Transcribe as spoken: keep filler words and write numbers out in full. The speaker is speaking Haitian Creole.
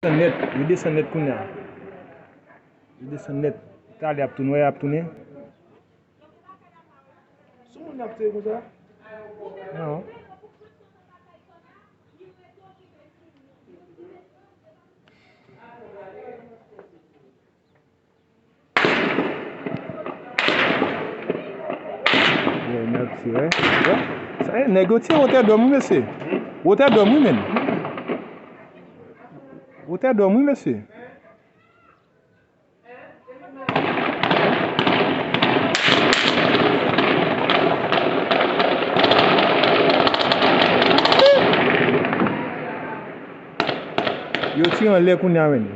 Desann nèt, yo desann nèt kounye a. Yo desann nèt. Talè y ap tounen, wè, y ap tounen. Sou moun y ap tire konsa? Non. Yo, nèg tire. Sa e, nèg yo tire wotè dòm wi, mesye. Wotè dòm wi, menn. Wotè dòm wi, mesye. Yo tire anlè kounye a, menn.